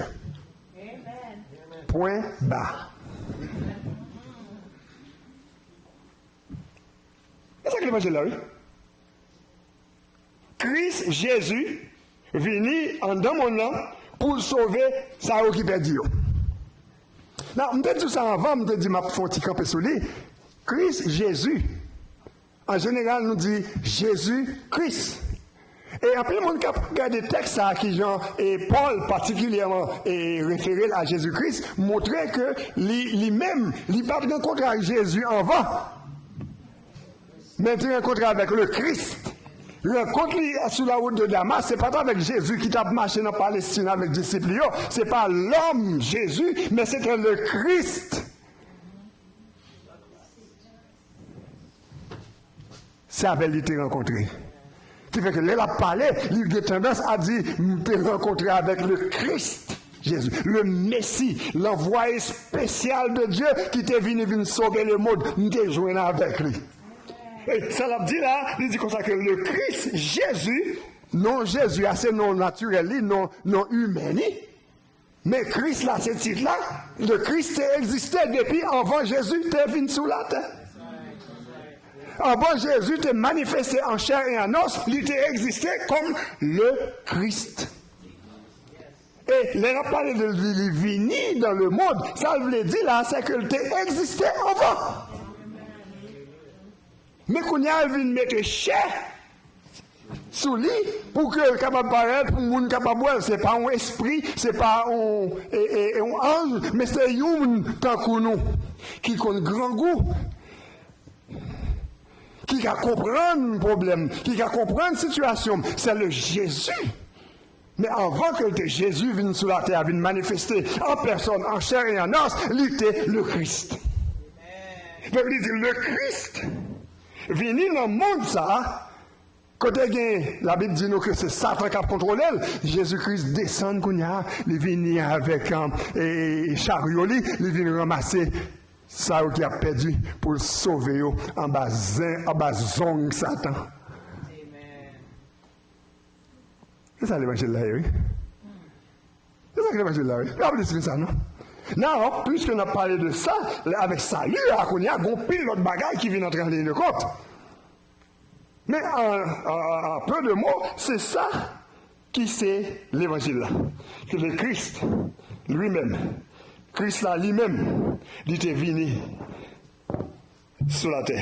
Pwen ba. E sa ki levanjil la, wi. Kris Jezi vini anndan monn nan pou l sove sa yo ki pèdi yo. Nan, m te di w sa anvan, m te di m ap fè yon ti kanpe sou li. Kris Jezi, an jeneral, nou di Jezi Kris. E anpil moun k ap gade tèks sa a, kijan, e, Pòl patikilyèman, e, refere l a Jezi Kris, montre ke li, li menm, li pa t rankontre ak Jezi anvan. Men l te rankontre avèk le Christ. Rankont li sou la wout de Damas, se pa t avèk Jezi ki t ap mache nan Palestin avèk disip li yo. Se pa lòm Jezi, men se te le Christ. Se avè l li te rankontre. Ki fè ke lè l ap pale, li gen tandans a di, "M te rankontre avèk le Christ Jésus, le Messie, l'envoyé spécial de Dieu ki te vini vin sove le monde, m te jwenn avèk li." E sa l ap di la, li di konsa ke le Christ Jésus, non Jezi a se non natirèl li, non, non imen li. Men Kris la se tit la, le Christ te egziste depi anvan Jezi te vin sou latè. Anvan Jezi te manifeste an chè e an os, li te egziste kòm le Christ. E lè n ap pale de li, li vini dans le monde, sa l vle di la, se ke l te egziste anvan. Men kounye a, l vin mete chè sou li pou ke l kapab parèt, pou moun kapab wè l. Se pa yon espri, se pa yon, e, e, e yon anj, men se yon moun tankou nou, ki konn grangou, ki ka konprann pwoblèm, ki ka konprann sitiyasyon m. Se le Jezi. Men anvan ke l te Jezi vin sou latè a, vin manifeste an pèsòn, an chè e an os, li te le Christ. Donk li di, le Christ vini nan mond sa a, kote gen, Labib di nou ke se Satan k ap kontwole l. Jezi Kris desann kounye a, li vini avèk, e, e, charyo li, li vin ranmase sa yo ki ap pèdi pou l sove yo anba zen, anba zong Satan. Se sa levanjil la ye, wi. Se sa ki levanjil la, wi. Yo ap di se sa, non? Now, piske n ap pale de sa, avèk sali a, kounye a, gon pil lòt bagay ki vin antre an liy de kont. Men, an, an, an, an peu de mots, se sa ki se levanjil la. Ke le Christ, lui-même, Kris la, li menm, li te vini sou latè.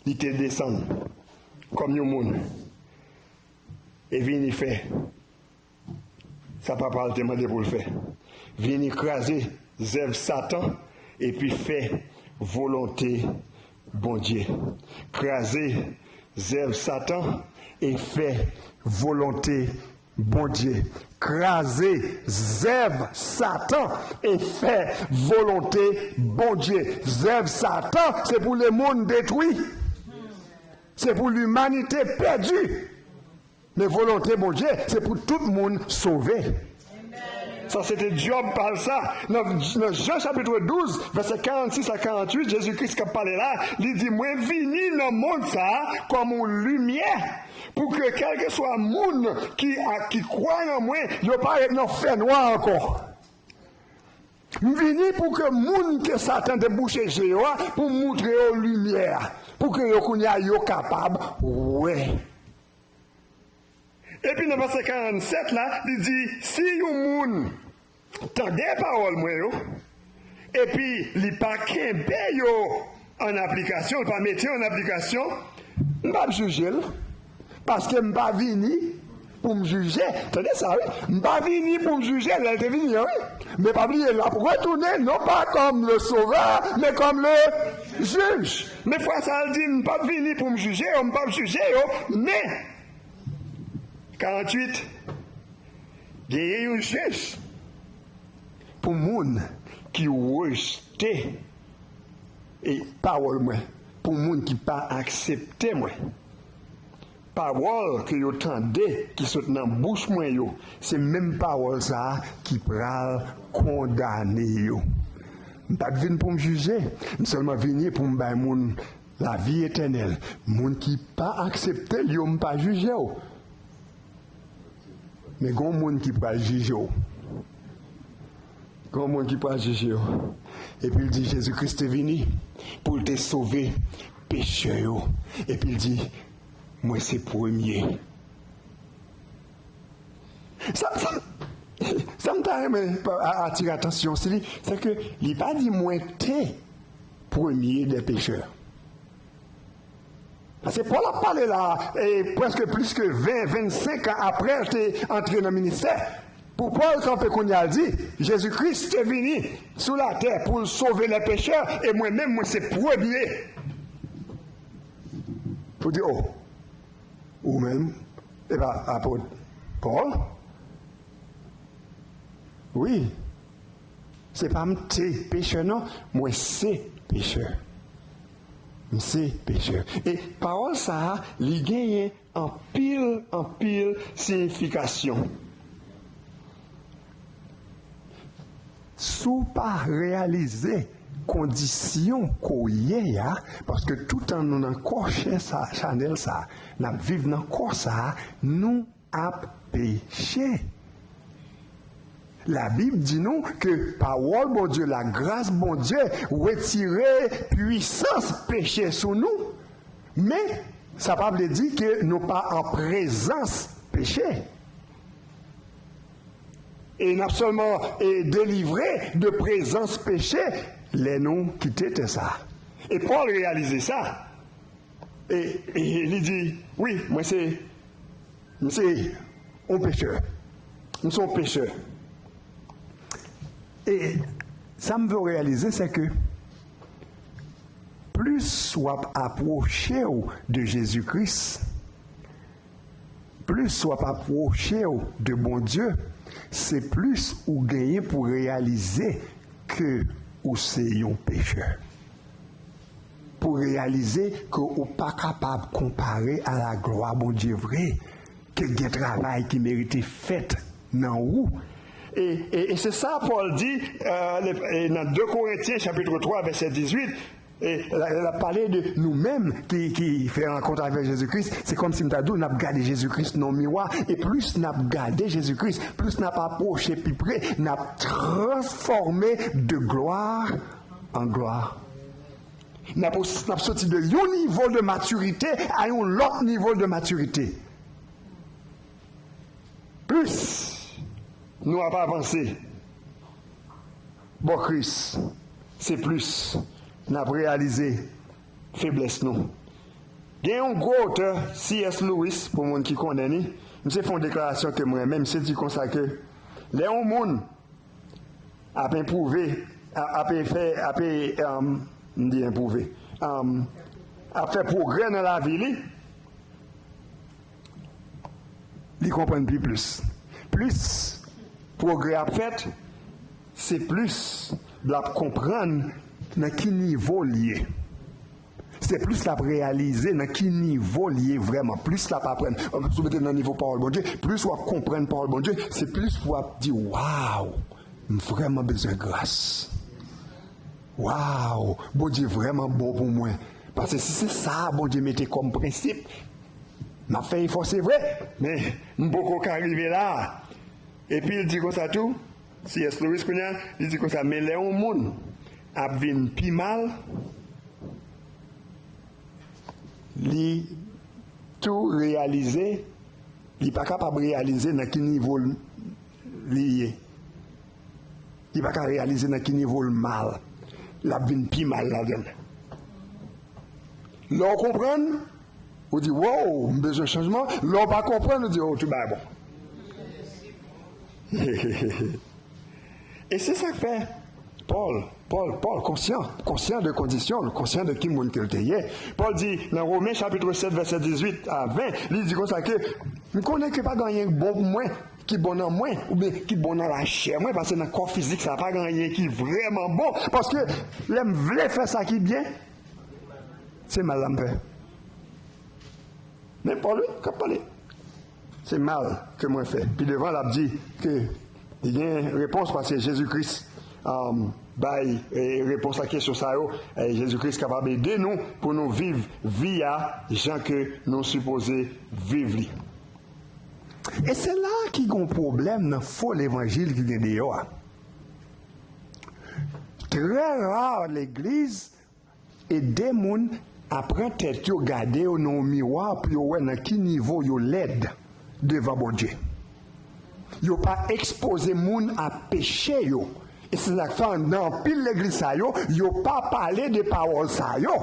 Li te desann kòm yon moun e vini fè sa Papa l te mande pou l fè. Vini kraze zèv Satan epi fè volonte Bondye. Kraze zèv Satan e fè volonte Bondye. Kraze zèv Satan e fè volonte Bondye. Zèv Satan, se pou lemonn detwi. Se pou limanite pèdi. Men volonte Bondye, se pou tout moun sove. Sa se te djòb pa l sa. Nan, nan Jan chapit douz, vèsè karannsis a karannwit, Jezi Kris k ap pale la, li di, "Mwen vini nan mond sa a kòm yon limyè, pou ke kèlkeswa moun ki, a, ki kwè nan mwen, yo pa ret nan fènwa ankò." M vini pou ke moun ke Satan te bouche je yo a, pou m moutre yo limyè a, pou ke yo kounye a yo kapab wè. Epi nan vèsè karannsèt la, li di, "Si yon moun tande pawòl mwen yo, epi li pa kenbe yo an aplikasyon, li pa mete yo an aplikasyon, m p ap jije l, paske m pa vini pou m jije." Tande sa, wi. M pa vini pou m jije, lè l te vini an, wi. Men pa bliye, l ap retounen, non pa kòm le sovè, men kòm le jij. Men fwa sa a, l di, "M p ap vini pou m jije yo, m p ap jije yo, men," karannwit, "genyen yon jij pou moun ki rejte, e, pawòl mwen, pou moun ki pa aksepte mwen." Pawòl ke yo tande ki sot nan bouch mwen yo, se menm pawòl sa a ki pral kondane yo. M pa t vin pou m jije, m sèlman vini pou m bay moun lavi etènèl. Moun ki pa aksepte l yo, m pa jije w. Men gon moun ki pral jije w. Gon moun ki pral jije w. Epi l di Jezi Kris te vini pou l te sove pechè yo. Epi l di, "Mwen se premye." Sa, sa, sa m ta renmen pa, a, atire atansyon sou li, se ke li pa di, "Mwen te premye dè pechè." Paske Pòl ap pale la, e, prèske plis ke ven, vennsenk an apre l te antre nan ministè. Pou Pòl kanpe kounye a, l di, "Jezi Kris te vini sou latè pou l sove lè pechè, e mwen menm, mwen se premye." Pou di, o, ou menm, e pa apot Pòl? Wi, se pa m te pechè, non, mwen se pechè. M se pechè. E pawòl sa a, li genyen anpil, anpil siyifikasyon. Si w pa reyalize kondisyon ke w ye a, paske toutan nou nan kò chè sa, chanèl sa, n ap viv nan kò sa, nou ap peche. Labib di nou ke pawòl Bondye, lagras Bondye, retire pwisans peche sou nou. Men, sa pa vle di ke nou pa an prezans peche. E n ap sèlman, e, delivre de prezans peche lè nou kite tè sa. E Pòl reyalize sa. E, e li di, wi, mwen se, mwen se yon pechè. Mwen se yon pechè. E sa m vle w reyalize, se ke plis w ap apwoche w de Jezi Kris, plis w ap apwoche w de Bondye, se plis ou genyen pou reyalize ke ou se yon pechè. Pou reyalize ke ou pa kapab konpare a laglwa Bondye vre, ke gen travay ki merite fèt nan ou. E, e, e se sa Pòl di, e, le- e nan de Korentyen chapit twa vèsè dizuit, e la, la pale de nou menm ki, ki fè rankont avèk Jezi Kris. Se kòmsi m ta di w, n ap gade Jezi Kris nan yon miwa. E plis n ap gade Jezi Kris, plis n ap apwoche pi pre, n ap transfòme de glwa an glwa. N ap, n ap soti de yon nivo de matirite a yon lòt nivo de matirite. Plis nou ap avanse bò Kris, se plis n ap reyalize feblès nou. Gen yon gwo otè, C S Lewis, pou moun ki konnen li, misye fè yon deklarasyon ke m renmen, misye di konsa ke lè yon moun ap enpwouve, a- ap fè, ap, um, m di enpwouve, um, ap fè pwogrè nan lavi li, li konprann pi plis. Plis pwogrè ap fèt, se plis l ap konprann nan ki nivo l ye. Se plis l ap reyalize nan ki nivo l ye vrèman. Plis l ap aprann. Si w mete l nan nivo pawòl Bondye, plis w ap konprann pawòl Bondye, se plis w ap di, waw, m vrèman bezwen gras. Waw, Bondye vrèman bon pou mwen. Paske si se sa Bondye mete kòm prensip, m ap fè efò, se vre, men m poko ka rive la. Epi l di konsa tou, C S Lewis kounye a, li di konsa, men lè yon moun ap vin pi mal, li tou reyalize, li pa kapab reyalize nan ki nivo li ye. Li pa ka reyalize nan ki nivo l mal. L ap vin pi mal ladan l. Lè w konprann, ou di, wow, m bezwen chanjman. Lè w pa konprann, ou di, oh, tout bagay bon. E se sa k fè Pòl, Pòl, Pòl konsyan, konsyan de kondisyon l, konsyan de ki moun ke l te ye. Pòl di nan Women chapit sèt, vèsè dizuit a ven, li di konsa ke, m konnen ke pa gen anyen bon pou mwen, ki bon nan mwen, oubyen ki bon nan lachè mwen, paske nan kò fizik sa, pa gen anyen ki vrèman bon, paske lè m vle fè sa ki byen, se mal la m fè. Men Pòl, wi, k ap pale. Se mal ke mwen fè. Pi devan, l ap di ke li gen repons, paske Jezi Kris, um, bay, eh, repons a kesyon sa yo. Eh, Jezi Kris kapab ede nou pou nou viv vi a jan ke nou sipoze viv li. E se la ki gon pwoblèm nan fo levanjil ki gen deyò a. Trè ra legliz ede moun a pran tèt yo, gade yo nan yon miwa pou yo wè nan ki nivo yo lèd devan Bondye. Yo pa ekspoze moun a peche yo. E se sa k fè nan anpil legliz sa yo, yo pa pale de pawòl sa yo.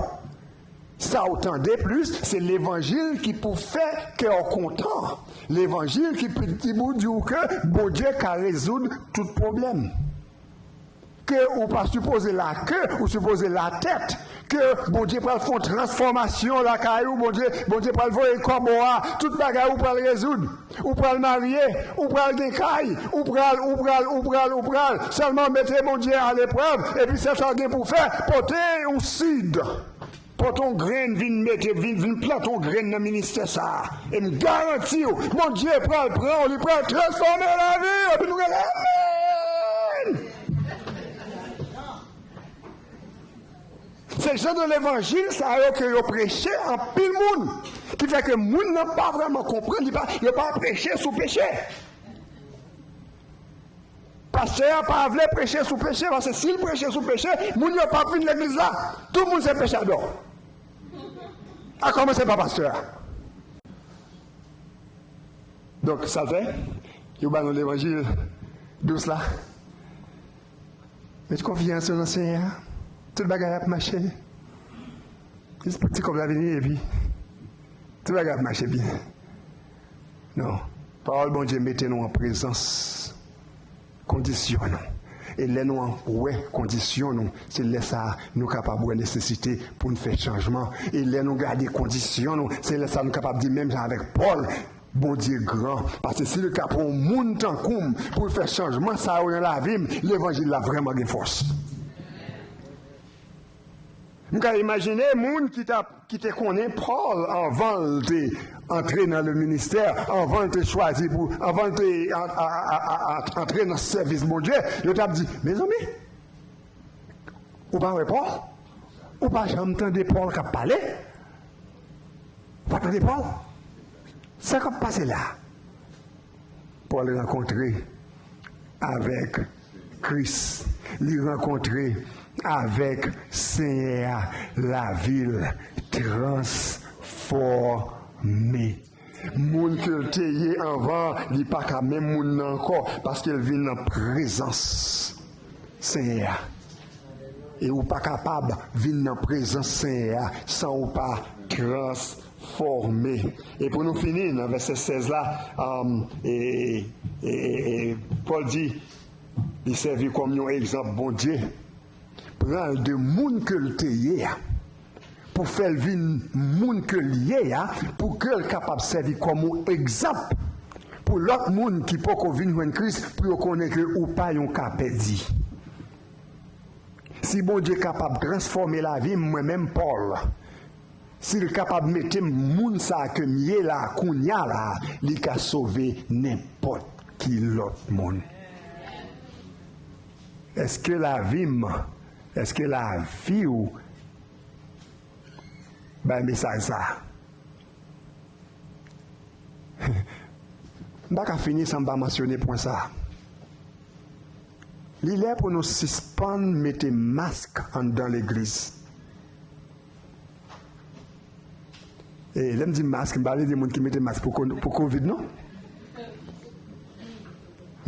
Sa w tande plis, se levanjil ki pou fè kè w kontan. Levanjil ki pou di pou di w ke Bondye ka rezoud tout pwoblèm. ke ou pa sipoze lake, ou sipoze latèt, ke Bondye pral fè yon transfòmasyon lakay ou, Bondye, Bondye pral voye kòb ou a, tout bagay ou pral rezoud. Ou pral marye, ou pral gen kay, ou pral, ou pral, ou pral, ou pral. Sèlman mete Bondye aleprèv, epi sèl sa w gen pou fè, pote yon sid. Pote yon grenn, vin mete, vin, vin plante yon grenn nan ministè sa a. E m garanti w, Bondye pral pran w, li pral transfòme lavi w, epi nou rele amèn! Se jan de levanjil sa yo ke yo preche anpil moun, ki fè ke moun nan pa vrèman konprann, li pa, yo pa preche sou peche. Pastè a pa vle preche sou peche, paske si l preche sou peche, moun yo p ap vin legliz la. Tout moun se pechadò. A kòmanse pa pastè a. Donk, sa l fè, yo ba nou levanjil dous la. Met konfyans ou nan Senyè a. Tout bagay ap mache. Jis pou ti kòb la vini epi tout bagay ap mache byen. Non. Pawòl Bondye mete nou an prezans kondisyon nou. E lè nou an-, wè kondisyon nou, se lè sa a nou kapab wè nesesite pou n fè chanjman. E lè nou gade kondisyon nou, se lè sa a nou kapab di menm jan avèk Pòl, Bondye gran. Paske si l ta pran yon moun tankou m pou l fè chanjman sa yo nan lavi m, levanjil la vrèman gen fòs. M ka imajine moun ki t ap, ki te konnen Pòl anvan l te antre nan le ministè, anvan l te chwazi pou, anvan l te a, a, a, a, a, antre nan sèvis Bondye, yo t ap di, mezanmi, ou pa wè Pòl? Ou pa janm tande Pòl k ap pale? Ou pa tande Pòl? Sa k ap pase la? Pòl rankontre avèk Kris. Li rankontre avèk Senyè a. Lavi l transfòme. Moun ke l te ye anvan, li pa ka menm moun nan ankò, paske l vin nan prezans Senyè a. E ou pa kapab vin nan prezans Senyè a san ou pa transfòme. E pou nou fini, nan vèsè sèz la, um, e, e, e, e, Pòl di, li sèvi kòm yon egzanp Bondye. Pran l de moun ke l te ye a, pou fè l vin moun ke l ye a, pou ke l kapab sèvi kòm yon egzanp pou lòt moun ki poko vin jwenn Kris, pou yo konnen ke ou pa yon ka pèdi. Si Bondye kapab transfòme lavi m, mwen menm Pòl, si l kapab mete m moun sa a ke m ye la, kounye a la, li ka sove nenpòt ki lòt moun. Èske lavi m, èske lavi w bay mesaj sa a? M pa ka fini san m pa mansyone pwen sa a. Li lè pou nou sispann mete mask anndan legliz. E lè m di mask, m pa vle di moun ki mete mask pou ko-, pou kovid, non.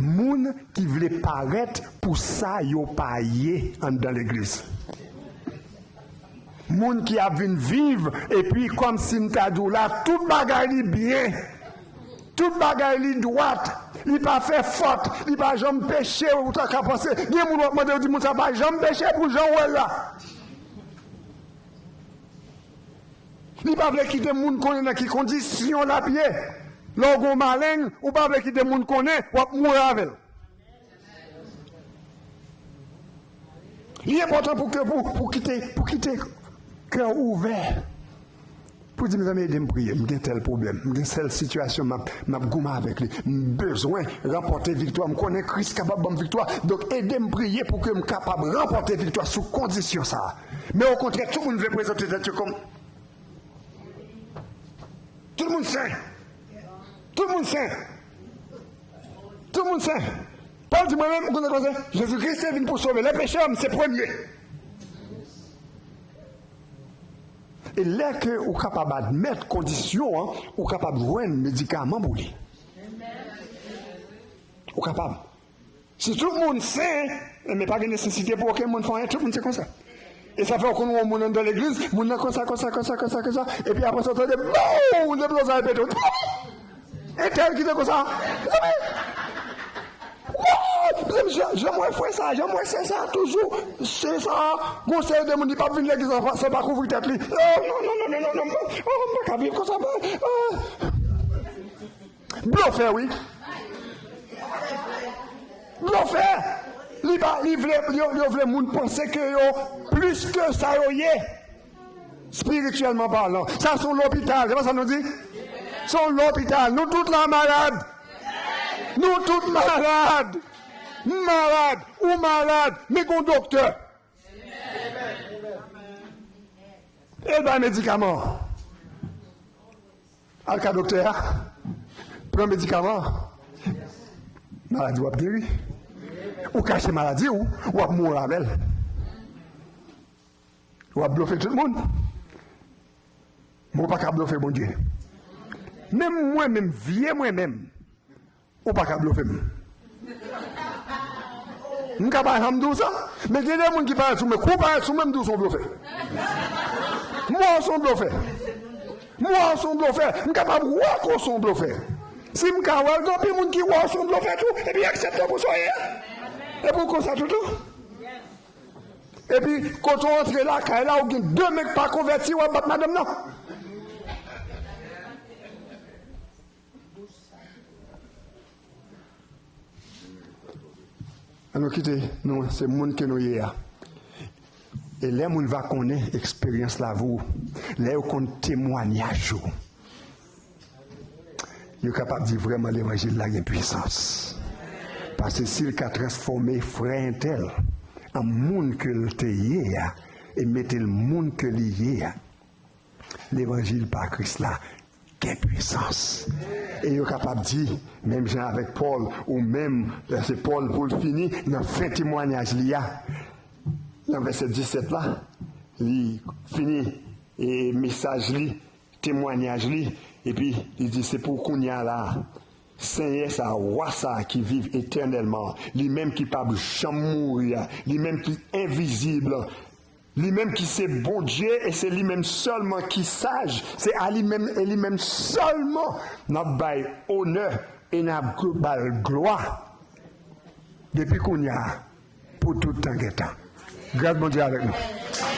Moun ki vle parèt pou sa yo pa ye anndan legliz. Moun ki ap vin viv, epi kòmsi m ta di w la, tout bagay li byen. Tout bagay li dwat. Li pa fè fòt. Li pa janm peche, ou ta ka panse. Gen moun w ap mande, ou di, moun sa pa janm peche pou jan w wè l la. Li pa vle kite moun konnen nan ki kondisyon l ap ye. Lè w gon maleng, ou pa vle kite moun konnen, w ap mouri avè l. Li enpòtan pou ke, pou, pou kite, pou kite kè w ouvè. Pou di, mezanmi, ede m priye. M gen tèl pwoblèm. M gen tèl sitiyasyon m ap, m ap goumen avèk li. M bezwen ranpòte viktwa. M konnen Kris kapab ban m viktwa. Donk, ede m priye pou ke m kapab ranpòte viktwa sou kondisyon sa a. Men okontrè, tout moun vle prezante tèt yo kòm Tout moun sen. Tout moun sen. Tout moun sen. Pòl di, mwen menm, ou konn sa k pase? Jezikri te vin pou sove lè peche a, m se premye. E lè ke ou kapab admèt kondisyon an, ou kapab jwenn medikaman pou li. Ou kapab. Si tout moun sen, enben pa gen nesesite pou okenn moun fè anyen, tout moun se konsa. E sa fè w konn wè yon moun anndan legliz, moun nan konsa, konsa, konsa, konsa, konsa, epi apre sa w tande, boum, deplozay pete. Entèl ki te konsa. What? Jan, jan m wè frè sa, jan m wè sè sa, toujou, sè sa, gon seri de moun ki p ap vin legliz la san pa kouvri tèt li. Oh, non, non, non, non, non, non, oh, m pa ka viv konsa, oh. Blofè, wi. Blofè. Li pa, li vle, yo, yo vle moun panse ke yo plis ke sa yo ye. Espirityèlman palan. Sa se yon lopital, se pa sa nou di? Se yon lopital. Nou tout la malad. Nou tout malad. M malad. Ou malad. Men gon doktè. E l bay medikaman. Al ka doktè a. Pran medikaman. Maladi w ap geri. Ou kache maladi w, w ap mouri avè l. W ap blofe tout moun. Men w pa ka blofe Bondye. Menm mwen menm, vye mwen menm, ou pa ka blofe m. M ka pa janm di w sa, men gen de moun ki parèt sou mwen. Kou w parèt sou mwen, m di w se yon blofè. M wè w se yon blofè. M wè w se yon blofè. M kapab wè ke w se yon blofè. Si m ka wè l, gen anpil moun ki wè w se yon blofè tou, epi y aksepte w pou sa w ye a. Epi w konsa toutan. Epi, kote w antre lakay la, ou gen de men k pa konvèti, w ap bat madanm nan. An nou kite, nou, se moun ke nou ye a. E lè moun va konnen eksperyans lavi w, lè yo konn temwanyaj ou, yo kapab di vrèman levanjil la gen pwisans. Paske si l ka transfòme frè entèl an moun ke l te ye a, e mete l moun ke li ye a, levanjil pa Kris la gen pwisans. E yo kapab di, menm jan avèk Pòl, ou menm, se Pòl pou l fini, nan fen temwanyaj li a, nan vèsè disèt la, li fini, e mesaj li, temwanyaj li, epi li di, se pou kounye a la, Senyè sa, Wa sa ki viv etènèlman, li menm ki p ap janm mouri a, li menm ki envizib, li menm ki se Bondye e se li menm sèlman ki saj, se a li menm e li menm sèlman n ap bay onè e n ap gl- ba l glwa depi kounye a pou tout tan gen tan. Gras Bondye avèk nou.